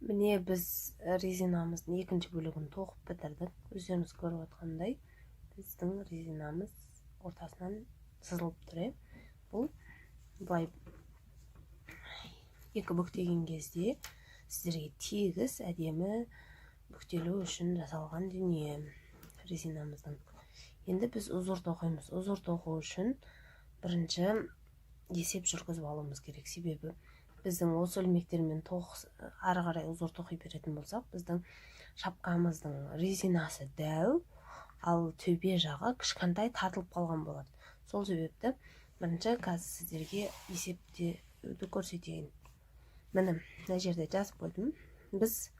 Міне біз резинамыздың екінші бөлігін тоқып бітірдік. Өздеріңіз көріп отқандай, біздің резинамыз ортасынан сызылып тұр. Бұл былай екі бүктеген кезде сіздерге тегіс, әдемі бүктелу үшін жасалған дүние резинамыздың. Енді біз узор тоқимыз. Узор тоқу үшін бірінші есеп жүргізіп алуымыз керек. Себебі біздің осы ілмектермен ары қарай узор тоқи беретін болсақ, біздің шапкамыздың резинасы дәу, ал төбе жағы кішкентай тартылып қалған болады. Сол себепті бірінші қазір сіздерге есептеуді көрсетейін. Міне, мына жерде жазып қойдым. Біз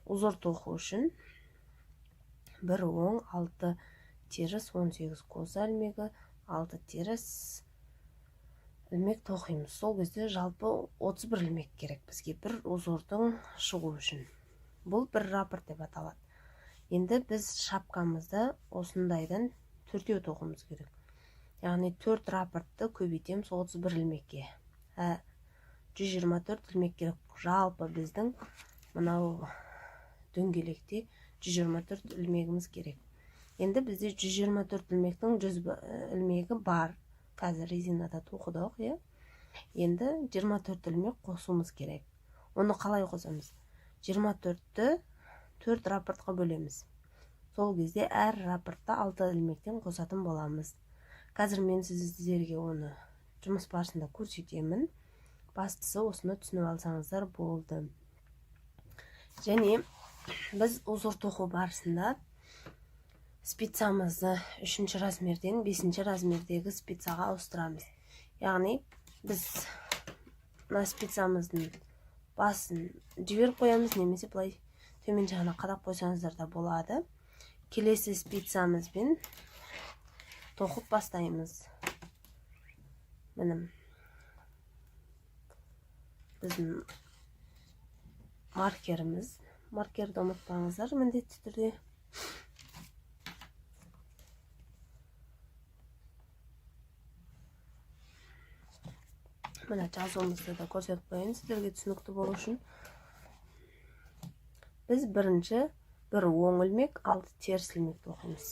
узор тоқу үшін 1 оң, 6 теріс, 18 коса ілмегі, 6 теріс ілмек тоқимыз. Сол кезде жалпы 31 ілмек керек бізге бір узордың шығу үшін. Бұл бір раппорт деп аталады. Енді біз шапкамызды осындайдан төртеу тоқуымыз керек. Яғни 4 раппортты көбейтеміз 31 ілмекке. 124 ілмек керек. Жалпы біздің мынау дөңгелекте 124 ілмегіміз керек. Енді бізде 124 ілмектің 100 ілмегі бар. Қазір резинада тоқыдық, иә? Енді 24 ілмек қосуымыз керек. Оны қалай қосамыз? 24-ті 4 раппортқа бөлеміз. Сол кезде әр раппортта 6 ілмектен қосатын боламыз. Қазір мен сіздерге оны жұмыс барысында көрсетемін. Бастысы осыны түсініп алсаңыздар болды. Және біз узор тоқу барысында спицамызды 3-ші размерден 5-ші размердегі спицаға ауыстырамыз. Яғни біз мына спицамыздың басын жіберіп қоямыз, немесе былай төмен жағына қадап қойсаңыздар да болады. Келесі спицамызбен тоқып бастаймыз. Міне біздің маркеріміз. Маркерді ұмытпаңыздар міндетті түрде. Міне жазуымызды да көрсетіп қояйын сіздерге түсінікті болу үшін. Біз бірінші бір оң ілмек, 6 теріс ілмек тоқимыз.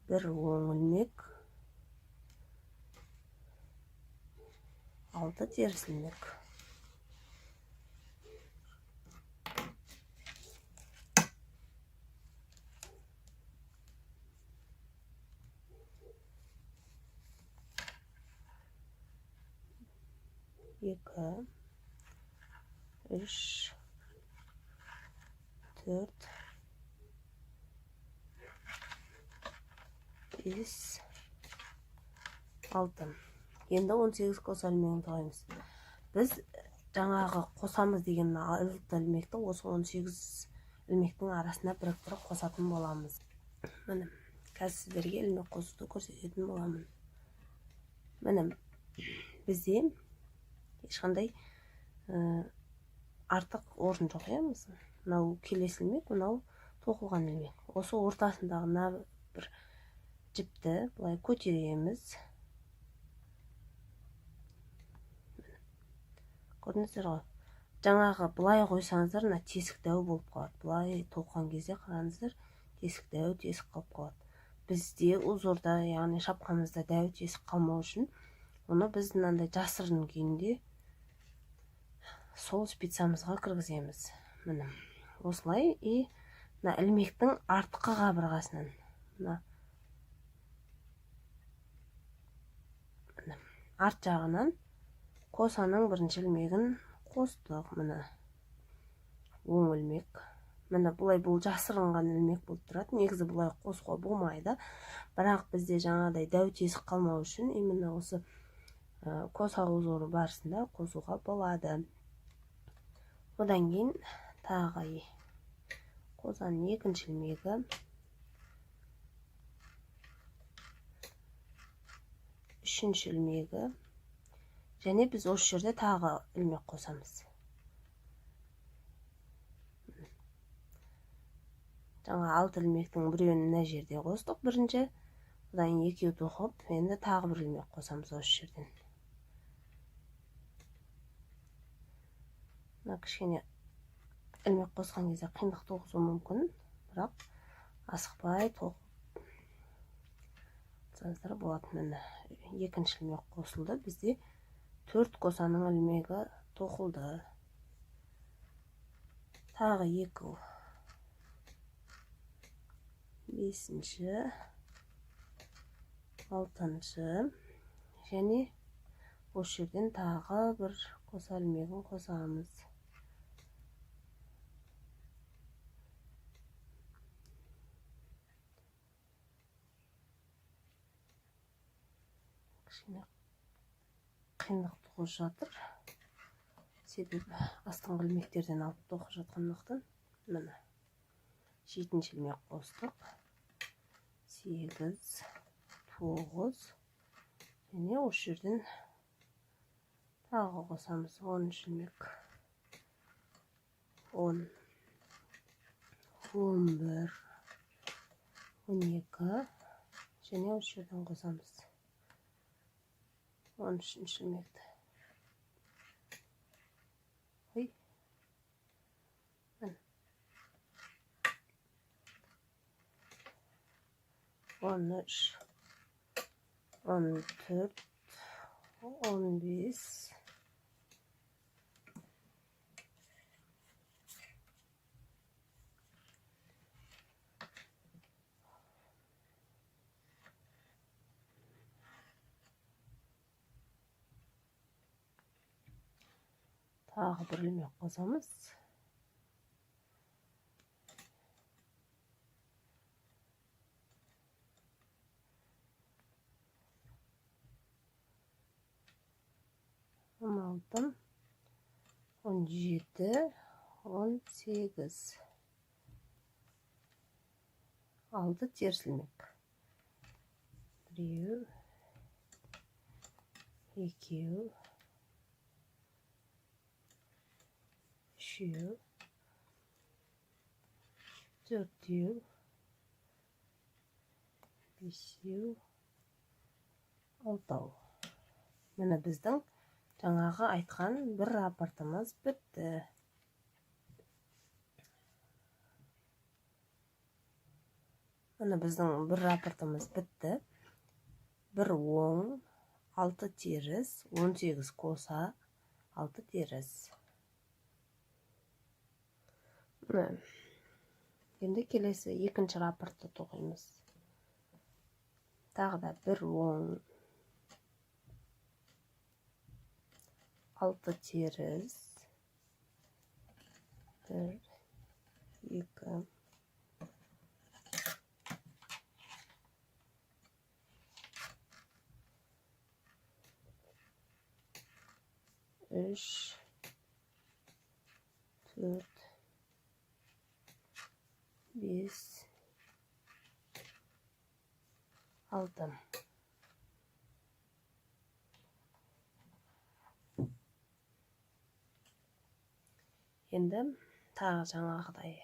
Бір оң ілмек, 6 теріс ілмек. Екі, үш, төрт, бес, алты. Енді 18 коса ілмегін тоқимыз. Біз жаңағы қосамыз деген алты ілмекті осы 18 ілмектің арасына біріктіріп қосатын боламыз. Міне, қазір сіздерге ілмек қосуды көрсететін боламын. Міне, бізде ешқандай артық орын жоқ, иә, мысалы. Мынау келесі ілмек, мынау тоқылған ілмек. Осы ортасындағы мына бір жіпті былай көтереміз. Көрдіңіздер ғой. Жаңағы былай қойсаңыздар, мына тесік дәу болып қалады. Былай тоқыған кезде қараңыздар, тесік дәу тесік қалып қалады. Бізде узорда, яғни шапқамызда дәу тесік қалмау үшін оны біз мынандай жасырын күйінде сол спицамызға кіргіземіз. Міне осылай. И мына ілмектің артқы қабырғасынан мына арт жағынан косаның бірінші ілмегін қостық. Міне оң ілмек. Міне бұлай бұл жасырынған ілмек болып тұрады. Негізі бұлай қосуға болмайды, бірақ бізде жаңағыдай дәу тесік қалмау үшін именно осы коса узоры барысында қосуға болады. Одан кейін тағы косаның екінші ілмегі, үшінші ілмегі, және біз осы жерде тағы ілмек қосамыз. Жаңа алты ілмектің біреуін мына жерде қостық бірінші, одан кейін екеу тоқып, енді тағы бір ілмек қосамыз осы жерден. Мына кішкене ілмек қосқан кезде қиындық туғызуы мүмкін, бірақ асықпай тоқып алсаңыздар болады. Міне, екінші ілмек қосылды. Бізде 4 косаның ілмегі тоқылды. Тағы 2, 5-ші, 6-шы және осы жерден тағы бір коса ілмегін қосамыз. Кішкене қиындық туғызып жатыр, себебі астыңғы ілмектерден алып тоқып жатқандықтан. Міне, 7-ші ілмек қостық, 8, 9 және осы жерден тағы қосамыз 10-шы ілмек, 10, 11, 12 және осы жерден қосамыз 13-ші ілмекті. Ой. Міне. 13, 14, 15, тағы бір ілмек қосамыз. 16, 17, 18. 6 теріс ілмек. 1, 2, 3, 4, 5, 6. Міне, біздің жаңағы айтқан бір рапортымыз бітті. Міне, біздің бір рапортымыз бітті. 1 оң, 6 теріс, 18 коса, 6 теріс. Міне, енді келесі екінші рапортты тоқимыз. Тағы да 1 оң, 6 теріс, 1, 2, 3, 4, 5, 6. Енді тағы жаңағыдай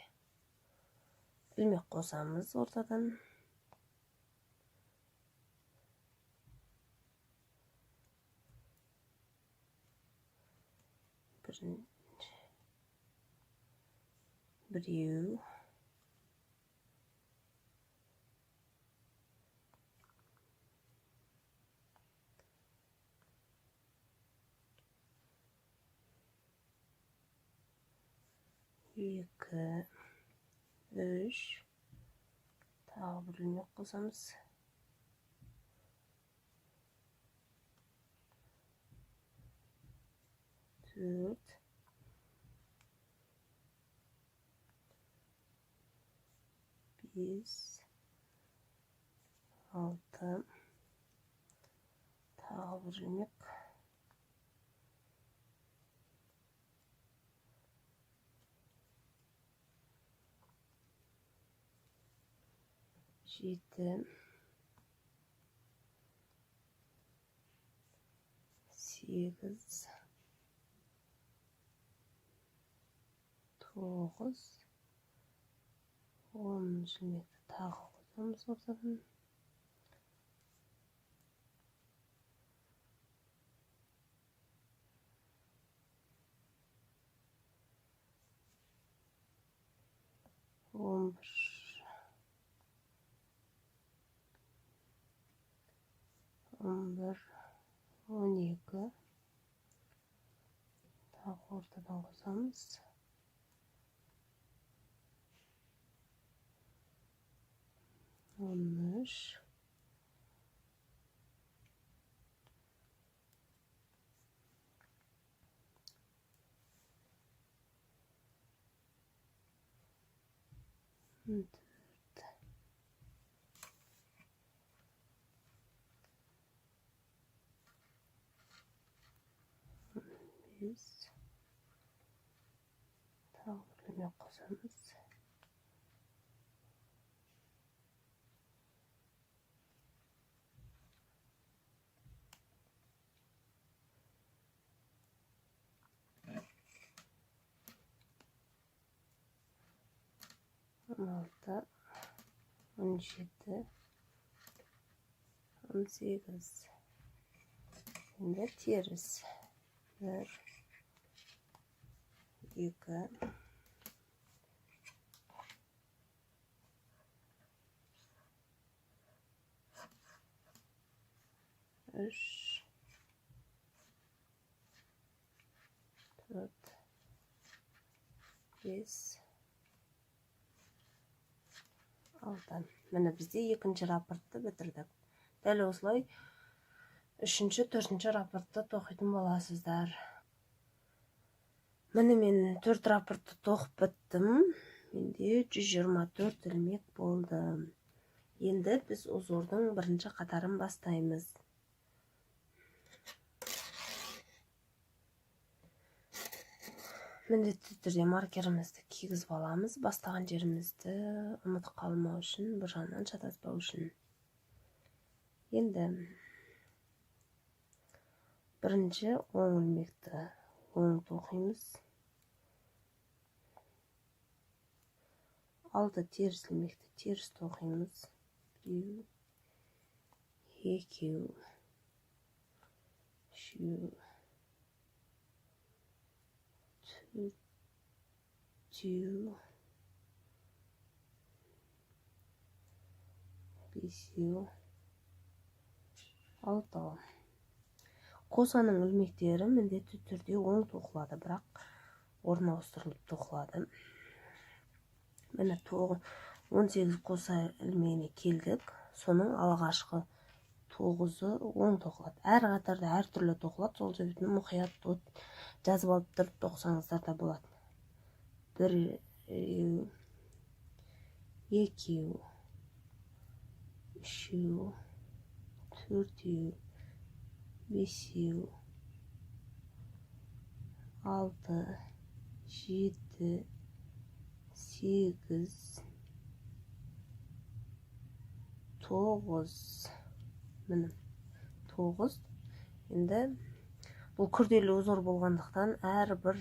ілмек қосамыз ортадан. Біреу, 2, 3, тағы бір ілмек қосамыз. 4, 5, 6, тағы бір ілмек. 7, 8, 9, 10 ілмекті тағы қосамыз ортадан. 11, 11, 12, тағы ортадан қосамыз. 13, 14, 15, тағы бір ілмек қосамыз. 16, 17, 18. Енді теріс. 1, 2, 3, 4, 5, 6. Міне, бізде екінші рапортты бітірдік. Дәл осылай үшінші, төртінші рапортты тоқитын боласыздар. Міне, мен 4 рапортты тоқып біттім. Менде 124 ілмек болды. Енді біз узордың бірінші қатарын бастаймыз. Міндетті түрде маркерімізді кигізіп аламыз. Бастаған жерімізді ұмытып қалмау үшін, бір жағынан шатаспау үшін. Енді бірінші оң ілмекті оң тоқимыз. 6 теріс ілмекті теріс тоқимыз. 1, 2, 3, 4, 5, 6. Косаның ілмектері міндетті түрде оң тоқылады, бірақ орын ауыстырылып тоқылады. Міне, 18 коса ілмегіне келдік. Соның алғашқы 9-ы оң тоқылады. Әр қатарда әртүрлі тоқылады. Сол себептен мұқият жазып алып тұрып тоқсаңыздар да болады. 1, 2, 3, 4, 5, 6, 7, 8, 9. Міне, 9. Енді бұл күрделі узор болғандықтан әрбір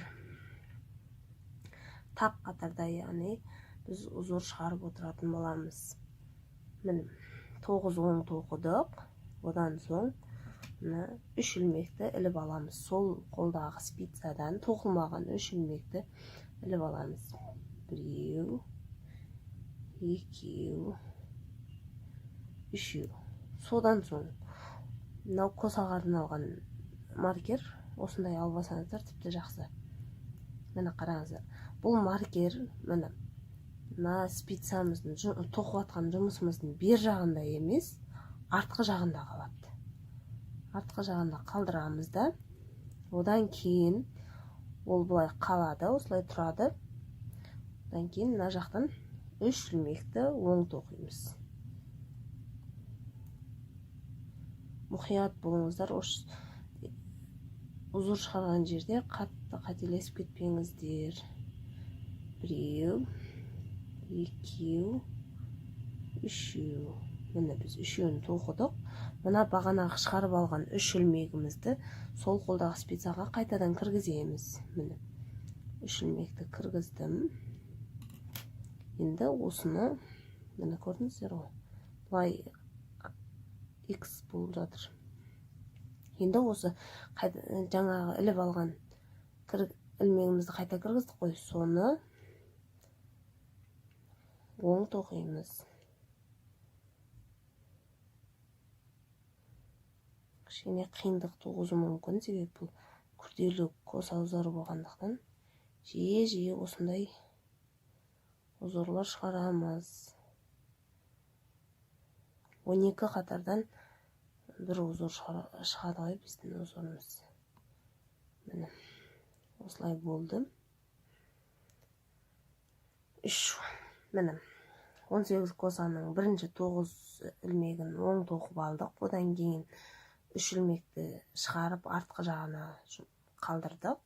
тақ қатарда, яғни біз узор шығарып отыратын боламыз. Міне, 9 оң тоқыдық. Одан соң мына 3 ілмекті іліп аламыз. Сол қолдағы спицадан тоқылмаған 3 ілмекті іліп аламыз. 1, 2, 3. Содан соң мынау косаға арналған маркер, осындай алып алсаңыздар тіпті жақсы. Міне, қараңыздар, бұл маркер міне мына спицамыздың тоқып жатқан жұмысымыздың бер жағында емес, артқы жағында қалады. Артқы жағында қалдырамыз да, одан кейін ол былай қалады, осылай тұрады. Одан кейін мына жақтан 3 ілмекті оң тоқимыз. Мұқият болыңыздар, узор шығарған жерде қатты қателесіп кетпеңіздер. 1, 2, 3. Міне, біз үшеуін тоқыдық. Мына бағанағы шығарып алған 3 ілмегімізді сол қолдағы спицаға қайтадан кіргіземіз. Міне, 3 ілмекті кіргіздім. Енді осыны, міне, көрдіңіздер ғой, былай X болып жатыр. Енді осы жаңағы іліп алған ілмегімізді қайта кіргіздік қой, соны Оң тоқимыз. Кішкене қиындық туғызуы мүмкін, себебі бұл күрделі коса узоры болғандықтан жиі-жиі осындай узорлар шығарамыз. 12 қатардан бір узор шығады ғой біздің узорымыз. Міне, осылай болды. 3, міне, 18 косаның бірінші 9 ілмегін оң тоқып алдық. Одан кейін 3 ілмекті шығарып артқы жағына қалдырдық,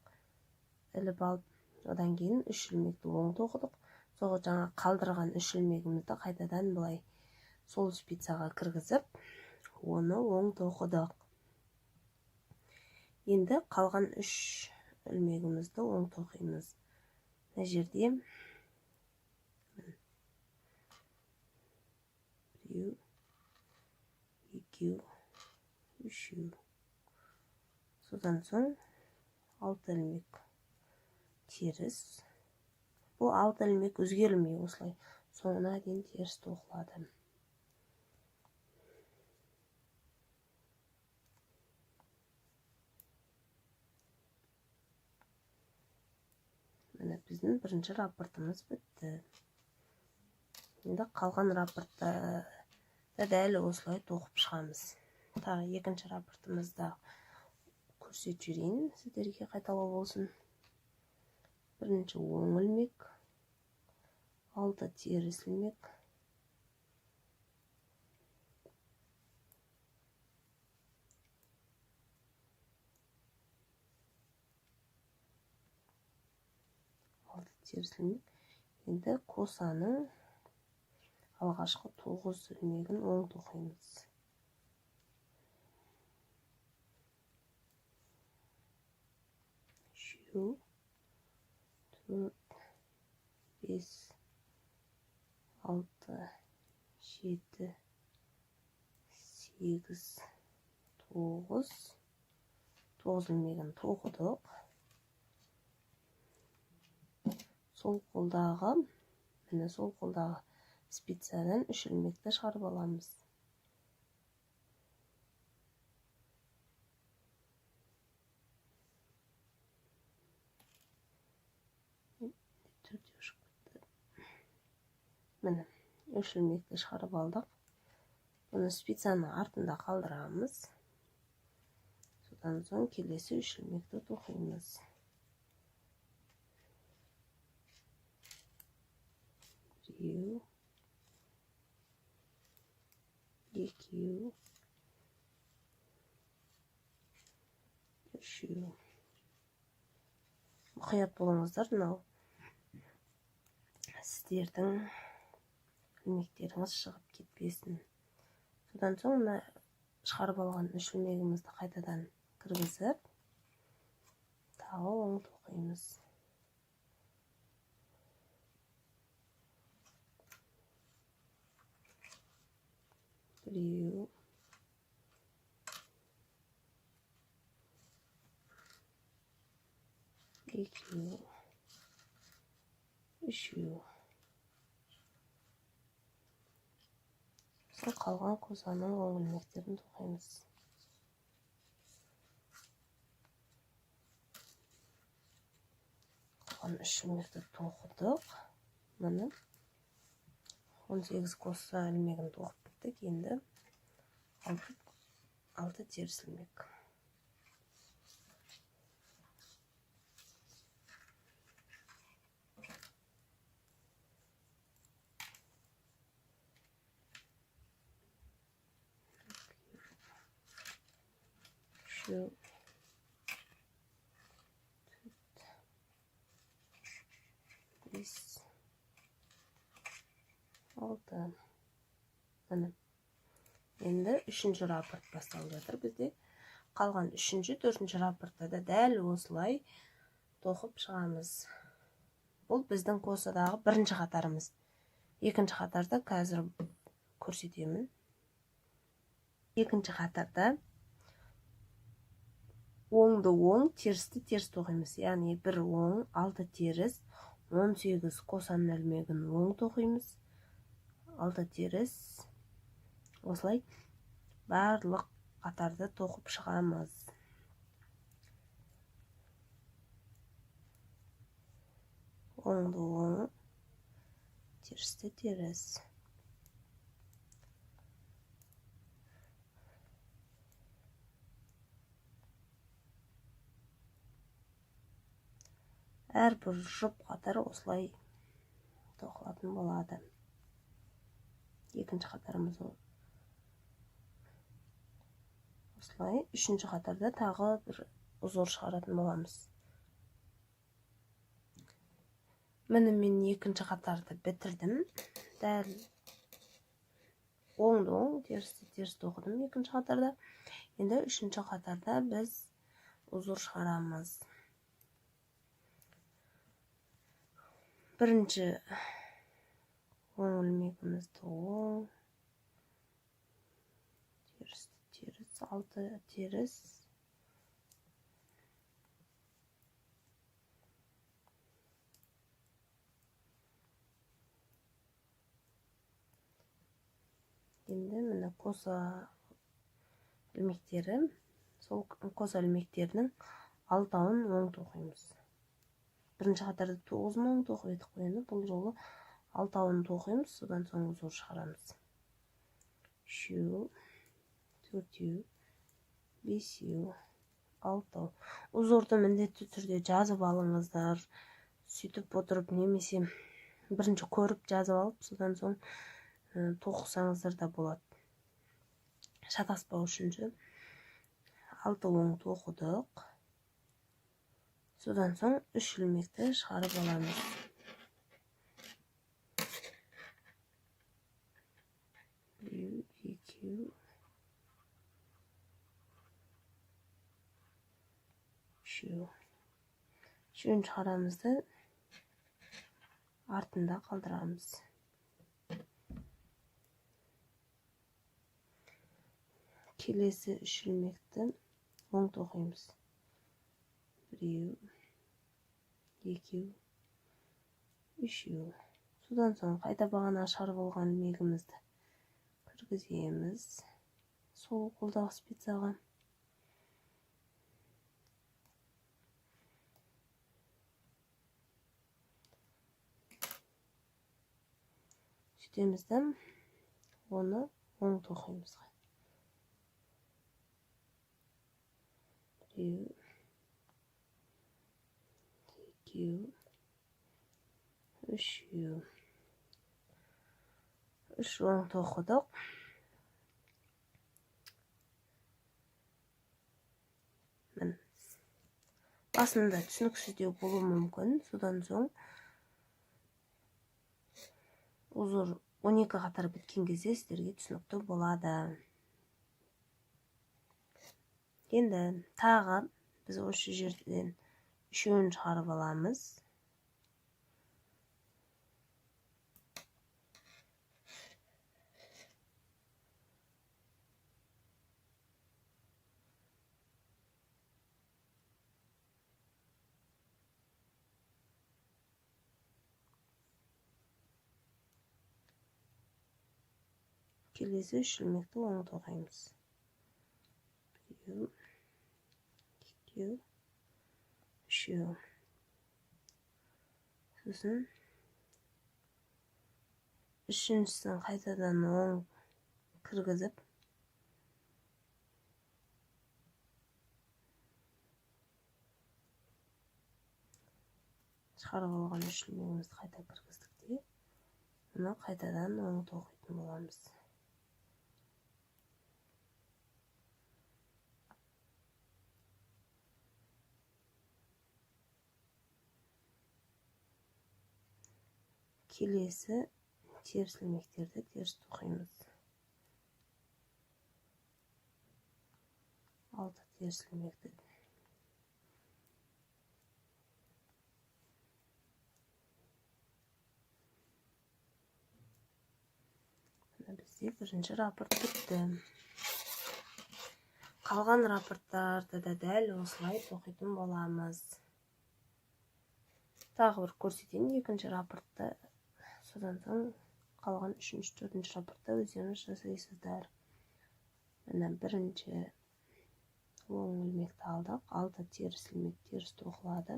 іліп алып. Одан кейін 3 ілмекті оң тоқыдық. Сол жаңа қалдырған 3 ілмегімізді қайтадан былай сол спицаға кіргізіп, оны оң тоқыдық. Енді қалған 3 ілмегімізді оң тоқимыз. Мына жерде біреу, екеу, үшеу. Содан соң 6 ілмек теріс. Бұл 6 ілмек өзгерілмей осылай соңына дейін теріс тоқылады. Міне, біздің бірінші рапортымыз бітті. Енді қалған рапортты да дәл осылай тоқып шығамыз. Тағы екінші рапортымызды көрсетіп жіберейін, сіздерге қайталау болсын. Бірінші оң ілмек, 6 теріс ілмек, алты теріс ілмек. Енді косаның алғашқы 9 ілмегін оң тоқимыз. Үшеу, төрт, бес, алты, жеті, сегіз, тоғыз. 9 ілмегін тоқыдық. Сол қолдағы, міне, сол қолдағы спицадан 3 ілмекті шығарып аламыз. Төртеу шығып кетті. Міне, 3 ілмекті шығарып алдық. Бұны спицаның артында қалдырамыз. Содан соң келесі 3 ілмекті тоқимыз. Біреу, екеу, үшеу. Мұқият болыңыздар, мынау сіздердің ілмектеріңіз шығып кетпесін. Содан соң мына шығарып алған 3 ілмегімізді қайтадан кіргізіп, тағы оң тоқимыз. Біреу, екеу, үшеу. Сосын қалған косаның оң ілмектерін тоқимыз. Қалған 3 ілмекті тоқыдық. Міне, 18 коса ілмегін тоқып біттік. Енді 6 теріс ілмек. Үшеу, төрт, бес, алты. Міне, енді үшінші рапорт басталып жатыр бізде. Қалған үшінші, төртінші рапортта да дәл осылай тоқып шығамыз. Бұл біздің косадағы бірінші қатарымыз. Екінші қатарда қазір көрсетемін. Екінші қатарда оңды оң, терісті теріс тоқимыз. Яғни бір оң, 6 теріс, 18 косаның ілмегін оң тоқимыз. 6 теріс. Осылай барлық қатарды тоқып шығамыз. Оңды оң, терісті теріс. Әрбір жұп қатар осылай тоқылатын болады. Екінші қатарымыз осылай. Үшінші қатарда тағы бір узор шығаратын боламыз. Міне мен екінші қатарды бітірдім. Дәл оңды оң, терісті теріс тоқыдым екінші қатарда. Енді үшінші қатарда біз узор шығарамыз. Бірінші оң ілмегімізді оң, терісті теріс, 6 теріс. Енді міне коса ілмектері, сол коса ілмектерінің 6-уын оң тоқимыз. Бірінші қатарда 9 оң тоқып едік қой, енді бұл жолы 6-уын тоқимыз, содан соң узор шығарамыз. 3, 4, 5, 6. Узорды міндетті түрде жазып алыңыздар. Сөйтіп отырып, немесе бірінші көріп жазып алып, содан соң тоқысаңыздар да болады. Шатаспау үшін ше. 6 оң тоқыдық. Содан соң 3 ілмекті шығарып аламыз. 1, 2, 3. Үшеуін шығарамыз да артында қалдырамыз. Келесі 3 ілмекті оң тоқимыз. 1, 2, 3. Содан соң қайта бағана шығарып алған ілмегімізді кіргіземіз сол қолдағы спицаға. Сөйтеміз де оны оң тоқимыз. 1, 2, 3. 3 оң тоқыдық. Міне. Басында түсініксіздеу болуы мүмкін. Содан соң узор 12 қатар біткен кезде сіздерге түсінікті болады. Енді тағы біз осы жерден үшеуін шығарып аламыз. Келесі үш ілмекті оң тоқимыз. 1, 2, 3. Сосын үшіншісін қайтадан оң кіргізіп, шығарып алған үш ілмегімізді қайта кіргіздік те, мұны қайтадан оң тоқитын боламыз. Келесі теріс ілмектерді теріс тоқимыз. 6 теріс ілмекті. Мына бізде бірінші раппорт бітті. Қалған раппорттарды да дәл осылай тоқитын боламыз. Тағы бір көрсетейін екінші раппортты. Содан соң Қалған үшінші, төртінші рапортта өздеріңіз жасайсыздар. Міне бірінші оң ілмекті алдық. 6 теріс ілмек теріс тоқылады.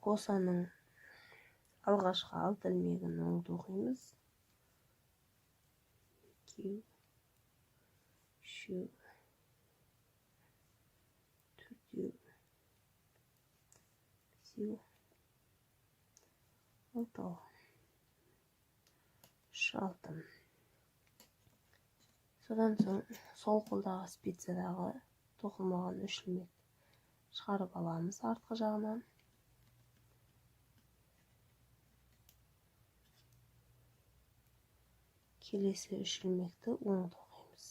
Косаның алғашқы 6 ілмегін оң тоқимыз. 2, 3, 4, 5, 6, 3, 6. Содан соң сол қолдағы спицадағы тоқылмаған 3 ілмек шығарып аламыз артқы жағынан. Келесі 3 ілмекті оң тоқимыз.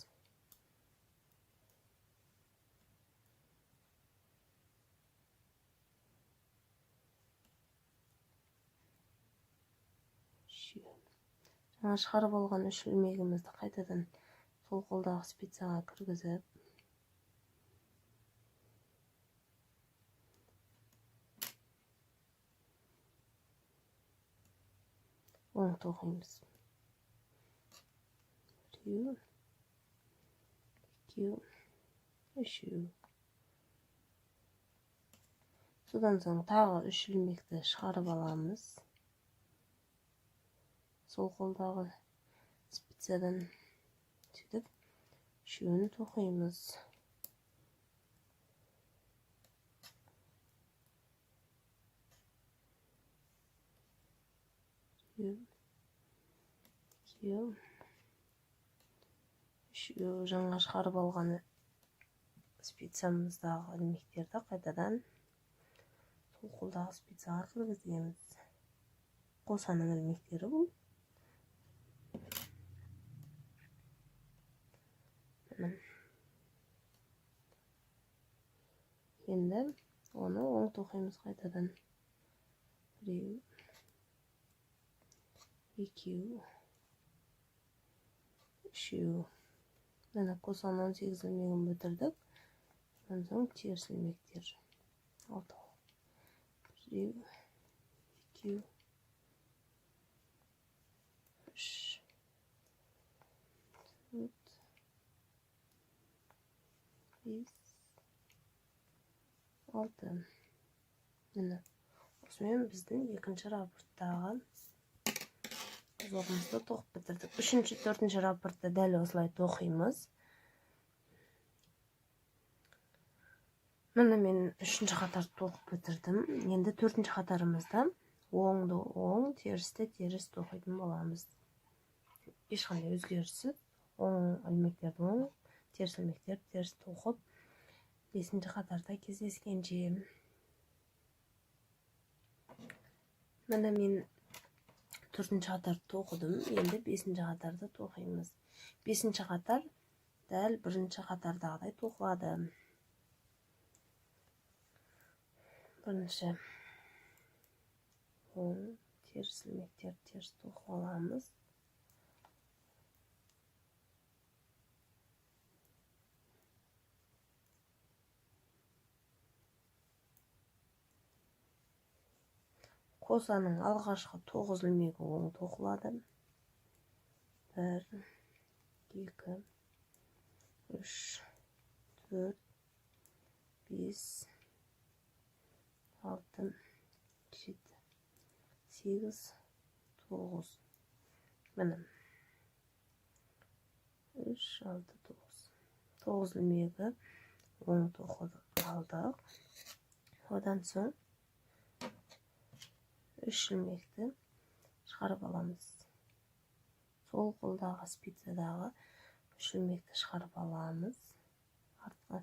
Жаңа шығарып алған 3 ілмегімізді қайтадан сол қолдағы спицаға кіргізіп, оң тоқимыз. 1, 2, 3. Содан соң тағы 3 ілмекті шығарып аламыз. Сол қолдағы спицадан сөйтіп үшеуін тоқимыз. 1, 2, 3. Жаңа шығарып алған спицамыздағы ілмектерді қайтадан сол қолдағы спицаға кіргіземіз. Қосаның ілмектері бұл. Енді оны оң тоқимыз қайтадан. 1, 2, 3. Міне косаның 18 ілмегін бітірдік. Содан соң теріс ілмектер. 6. 1, 2, 3, 4, 5, 6. Міне осымен біздің екінші рапорттағы узорымызды тоқып бітірдік. Үшінші, төртінші рапортты дәл осылай тоқимыз. Міне мен үшінші қатарды тоқып бітірдім. Енді төртінші қатарымызда оңды оң, терісті теріс тоқитын боламыз. Ешқандай өзгеріссіз оң ілмектерді оң, теріс ілмектерді теріс тоқып, бесінші қатарда кездескенше. Міне мен төртінші қатарды тоқыдым. Енді бесінші қатарды тоқимыз. Бесінші қатар дәл бірінші қатардағыдай тоқылады. Бірінші оң, теріс ілмектерді теріс тоқып аламыз. Косаның алғашқы 9 ілмегі оң тоқылады. 1, 2, 3, 4, 5, 6, 7, 8, 9. Міне. 3, 6, 9. 9 ілмегі оң тоқылды алдық. Одан соң 3 ілмекті шығарып аламыз. Сол қолдағы спицадағы 3 ілмекті шығарып аламыз. Артқы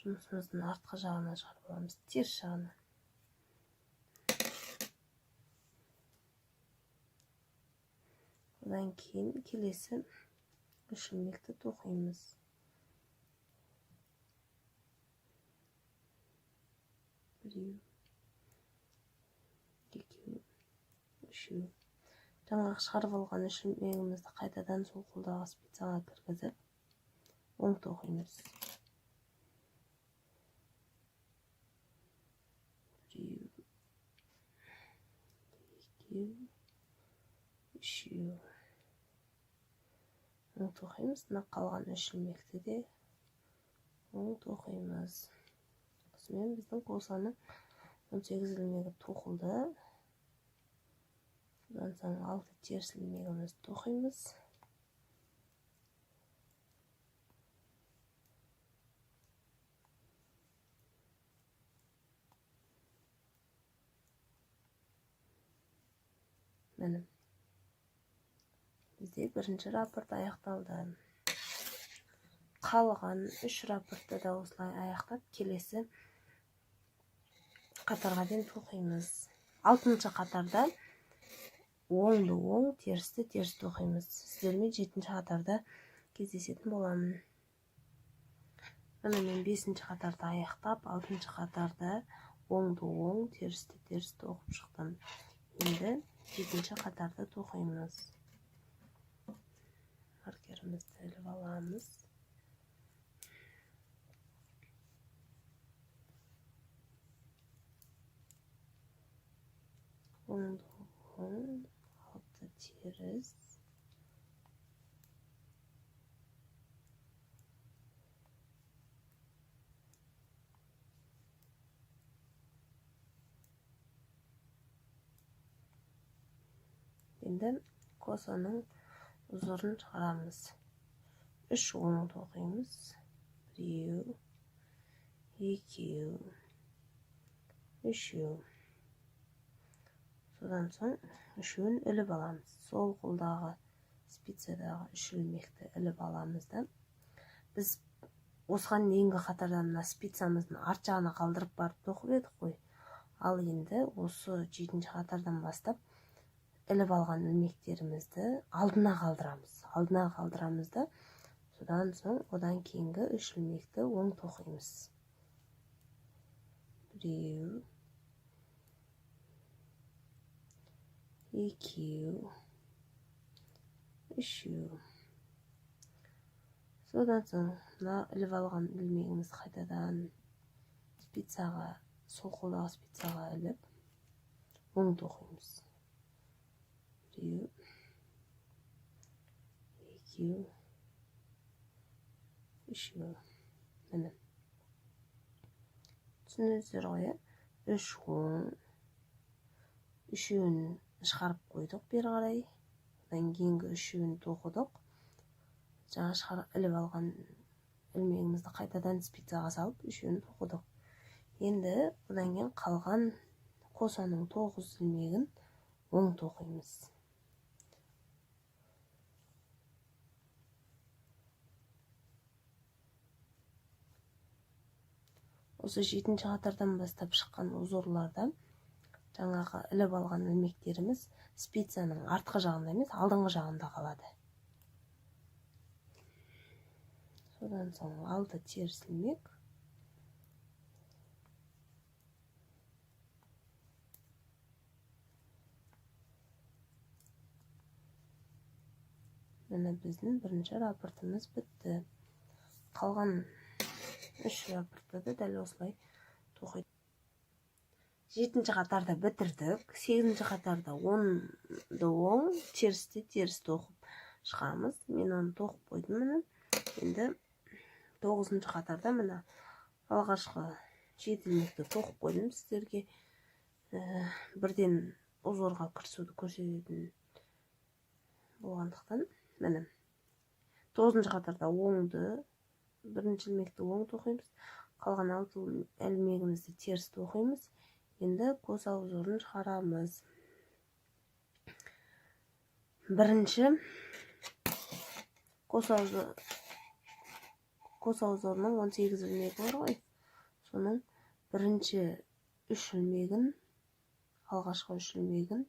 жұмысымыздың артқы жағынан шығарып аламыз, теріс жағынан. Одан кейін келесі 3 ілмекті тоқимыз. Біреу, екеу, үшеу. Жаңағы шығарып алған үш ілмегімізді қайтадан сол қолдағы спицаға кіргізіп, Оң тоқимыз. Біреу, екеу, үшеу. Оң тоқимыз. Мына қалған үш ілмекті де оң тоқимыз. Осымен біздің косаның 18 ілмегі тоқылды. Содан соң 6 теріс ілмегімізді тоқимыз. Міне, бізде бірінші раппорт аяқталды. Қалған 3 раппортты да осылай аяқтап, келесі қатарға дейін тоқимыз. 6-шы қатарда оңды оң, терісті теріс тоқимыз. Сіздермен 7-ші қатарда кездесетін боламын. Міне, мен 5-ші қатарды аяқтап, 6-шы қатарда оңды оң, терісті теріс тоқып шықтым. Енді 7-ші қатарды тоқимыз. Маркерімізді іліп аламыз. Оңды оң, 6 теріс. Енді косаның узорын шығарамыз. 3 оң тоқимыз. 1, 2, 3. Содан соң үшеуін іліп аламыз. Сол қолдағы спицадағы үш ілмекті іліп аламыз да. Біз осыған дейінгі қатардан мына спицамыздың арт жағына қалдырып барып тоқып едік қой. Ал енді осы 7-ші қатардан бастап іліп алған ілмектерімізді алдына қалдырамыз. Алдына қалдырамыз да, содан соң одан кейінгі үш ілмекті оң тоқимыз. 1, 2, 3. Содан соң мына іліп алған ілмегімізді қайтадан спицаға, сол қолдағы спицаға іліп оң тоқимыз. 1, 2, 3. Міне, түсіндіңіздер ғой, ә? 3 оң, үшеуін шығарып қойдық бері қарай. Одан кейінгі үшеуін тоқыдық. Жаңа іліп алған ілмегімізді қайтадан спицаға салып үшеуін тоқыдық. Енді одан кейін қалған косаның 9 ілмегін оң тоқимыз. Осы 7-ші қатардан бастап шыққан узорларда жаңағы іліп алған ілмектеріміз спицаның артқы жағында емес, алдыңғы жағында қалады. Содан соң 6 теріс ілмек. Міне, біздің бірінші раппортымыз бітті. Қалған 3 раппортты да дәл осылай тоқиды. 7-ші қатарда бітірдік. 8-ші қатарда оңды оң, терісті теріс тоқып шығамыз. Мен оны тоқып қойдым міне. Енді 9-шы қатарда міне алғашқы 7 ілмекті тоқып қойдым сіздерге. Бірден узорға кірісуді көрсететін болғандықтан міне 9-шы қатарда оңды, бірінші ілмекті оң тоқимыз, қалған 6 ілмегімізді теріс тоқимыз. Енді коса узорын шығарамыз. Бірінші коса узорының 18 ілмегі бар ғой. Соның бірінші 3 ілмегін, алғашқы 3 ілмегін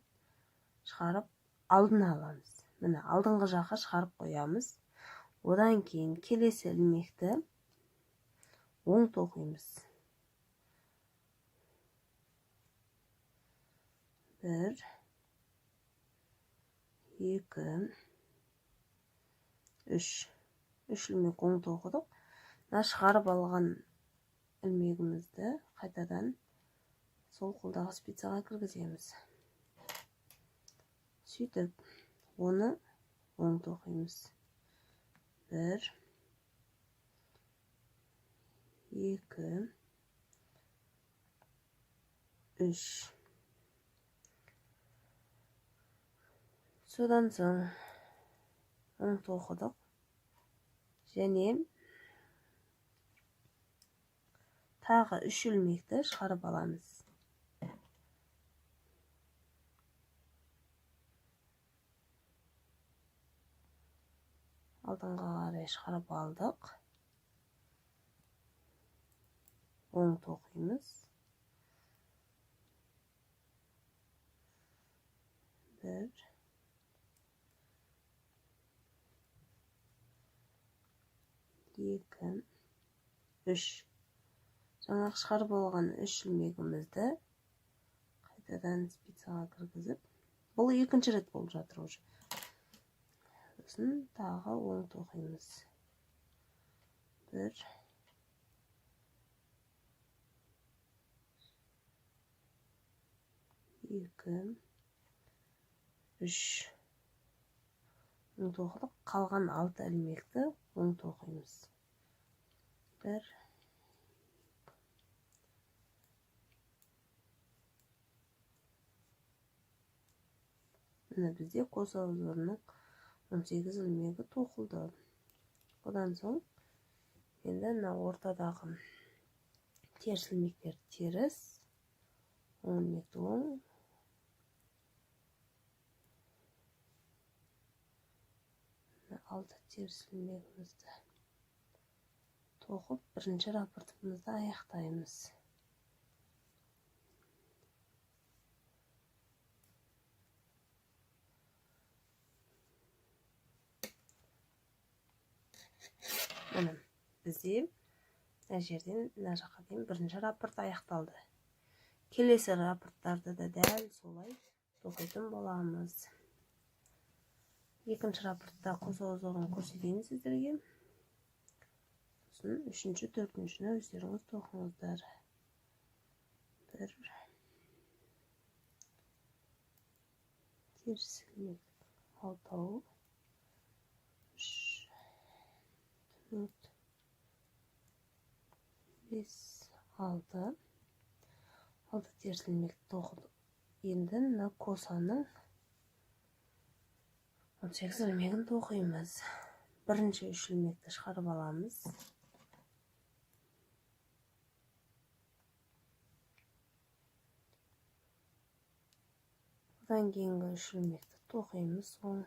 шығарып алдына аламыз. Міне, алдыңғы жаққа шығарып қоямыз. Одан кейін келесі ілмекті оң тоқимыз. 1, 2, 3. Үш ілмек оң тоқыдық. Мына шығарып алған ілмегімізді қайтадан сол қолдағы спицаға кіргіземіз. Сөйтіп, оны оң тоқимыз. 1, 2, 3. Содан соң оң тоқыдық. Және тағы 3 ілмекті шығарып аламыз. Алдыңға қарай шығарып алдық. Оң тоқимыз. 1, 2, 3. Жаңағы шығарып алған 3 ілмегімізді қайтадан спицаға кіргізіп, бұл екінші рет болып жатыр уже. Сосын тағы оң тоқимыз. 1, 2, 3. Оң тоқыдық. Қалған 6 ілмекті оң тоқимыз. 1, міне бізде коса узорының 18 ілмегі тоқылды. Одан соң енді мына ортадағы теріс ілмектер теріс, оң ілмекті оң, мына 6 теріс ілмегімізді тоқып, бірінші рапортымызды аяқтаймыз. Міне бізде мына жерден мына жаққа дейін бірінші рапорт аяқталды. Келесі рапорттарды да дәл солай тоқитын боламыз. Екінші рапортта коса узорын көрсетейін сіздерге. Сосын үшінші, төртіншіні өздеріңіз тоқыңыздар. 1, теріс ілмек 6, 3, 4, 5, 6. 6 теріс ілмек тоқыдық. Енді мына косаның 18 ілмегін тоқимыз. Бірінші 3 ілмекті шығарып аламыз. Одан кейінгі 3 ілмекті тоқимыз. Оң.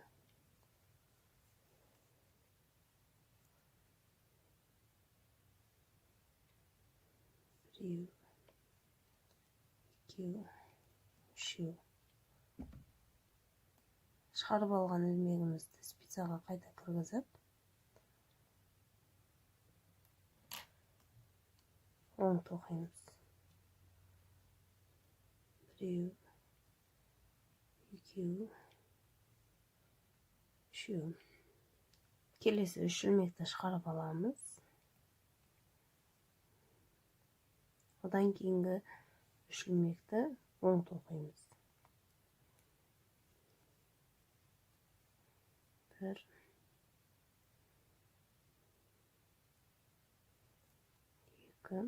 Біреу, екеу, үшеу. Шығарып алған ілмегімізді спицаға қайта кіргізіп, оң тоқимыз. Біреу, екеу, үшеу. Келесі 3 ілмекті шығарып аламыз. Одан кейінгі 3 ілмекті оң тоқимыз. 1, 2,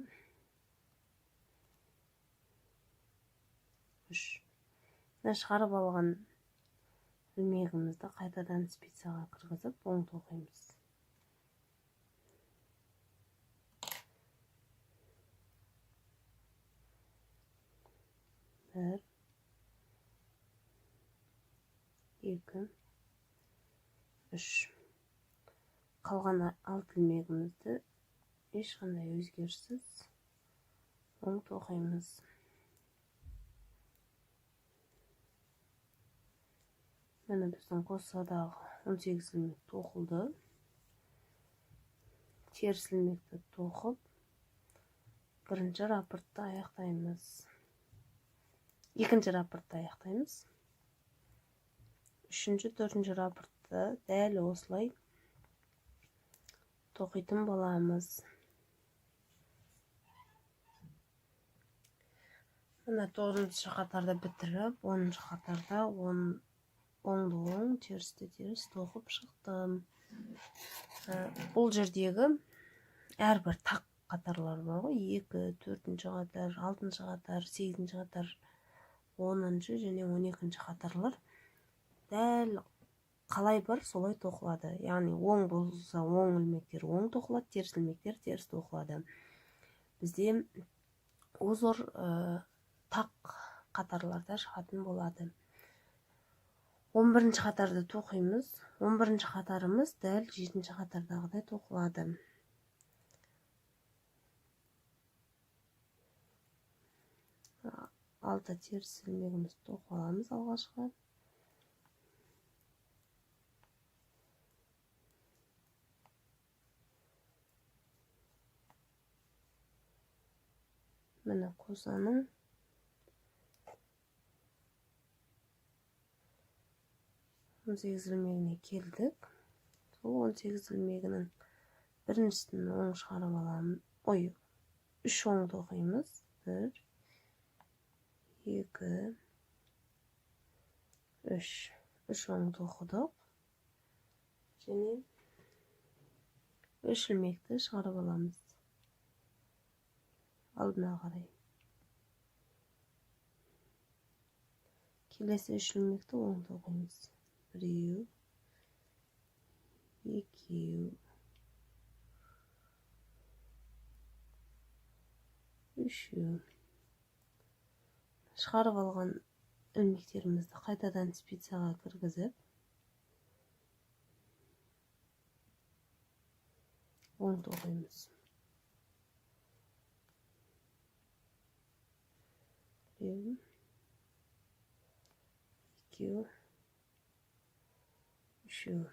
3. Мына шығарып алған ілмегімізді қайтадан спицаға кіргізіп, оң тоқимыз. 1, 2, 3. Қалған 6 ілмегімізді ешқандай өзгеріссіз оң тоқимыз. Міне біздің косадағы 18 ілмек тоқылды. Теріс ілмекті тоқып, бірінші рапортты аяқтаймыз. Екінші рапортты аяқтаймыз. Үшінші, төртінші рапортты дәл осылай тоқитын боламыз. Мына 9-шы қатарды бітіріп, 10-шы қатарда оңды оң, терісті теріс тоқып шықтым. Бұл жердегі әрбір тақ қатарлар бар ғой, 2, 4-ші қатар, 6-шы қатар, 8-ші қатар, 10-шы және 12-ші қатарлар дәл қалай бар солай тоқылады. Яғни оң болса оң ілмектер оң тоқылады, теріс ілмектер теріс тоқылады. Бізде узор тақ қатарларда шығатын болады. 11-ші қатарды тоқимыз. 11-ші қатарымыз дәл 7-ші қатардағыдай тоқылады. Алты теріс ілмегімізді тоқып аламыз алғашқы. Міне косаның 18 ілмегіне келдік. Сол 18 ілмегінің біріншісін оң шығарып аламыз. Ой, 3 оң тоқимыз. 1, 2, 3. 3 оң тоқыдық. Және 3 ілмекті шығарып аламыз. Алдына қарай. Келесі 3 ілмекті оң тоқимыз. Біреу, екеу, үшеу. Шығарып алған ілмектерімізді қайтадан спицаға кіргізіп, оң тоқимыз. Біреу, екеу, үшеу.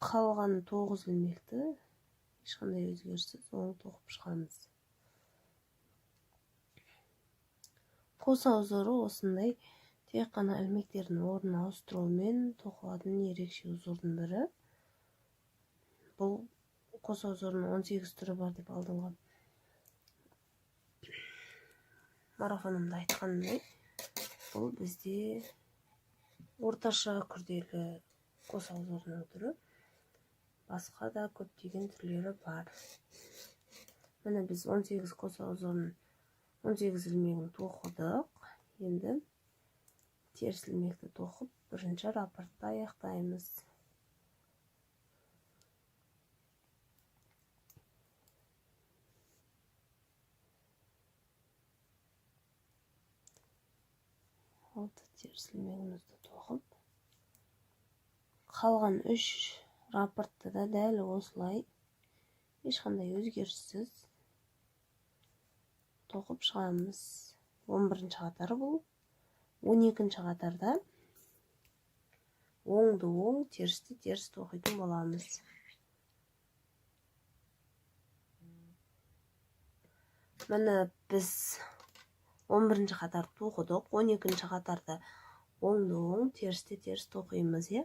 Қалған 9 ілмекті ешқандай өзгеріссіз оң тоқып шығамыз. Коса узоры осындай тек қана ілмектердің орнын ауыстырумен тоқылатын ерекше узордың бірі. Бұл коса узорының 18 түрі бар деп алдыңғы марафонымда айтқанымдай, бұл бізде орташа күрделі коса узорының түрі. Басқа да көптеген түрлері бар. Міне біз 18 коса узорының 18 ілмегін тоқыдық. Енді теріс ілмекті тоқып, бірінші рапортты аяқтаймыз. Алты теріс ілмегімізді тоқып, қалған 3 рапортты да дәл осылай ешқандай өзгеріссіз тоқып шығамыз. 11-ші қатар бұл. 12-ші қатарда оңды оң, терісті теріс тоқитын боламыз. Міне біз 11-ші қатар тоқыдық. 12-ші қатарда оңды оң, терісті теріс тоқимыз, иә.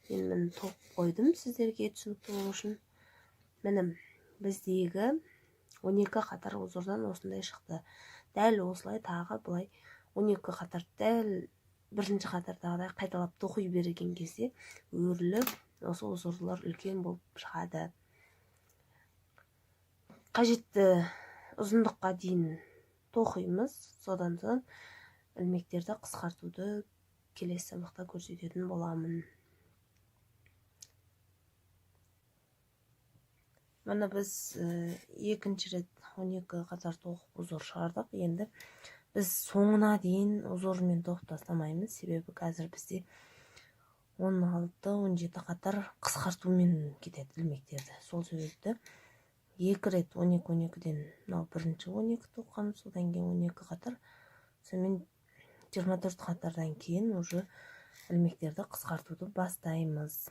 Мен міне тоқып қойдым сіздерге түсінікті болу үшін. Міне біздегі 12 қатар узордан осындай шықты. Дәл осылай тағы былай 12 қатар дәл бірінші қатардағыдай қайталап тоқи берген кезде өріліп осы узорлар үлкен болып шығады. Қажетті ұзындыққа дейін тоқимыз. Содан соң ілмектерді қысқартуды келесі сабақта көрсететін боламын. Міне біз екінші рет 12 қатар тоқып узор шығардық. Енді біз соңына дейін узормен тоқып тастамаймыз, себебі қазір бізде 16-17 қатар қысқартумен кетеді ілмектерді. Сол себепті екі рет 12-12-ден мынау бірінші 12 тоққанбыз, содан кейін 12 қатар, сонымен 24 қатардан кейін уже ілмектерді қысқартуды бастаймыз.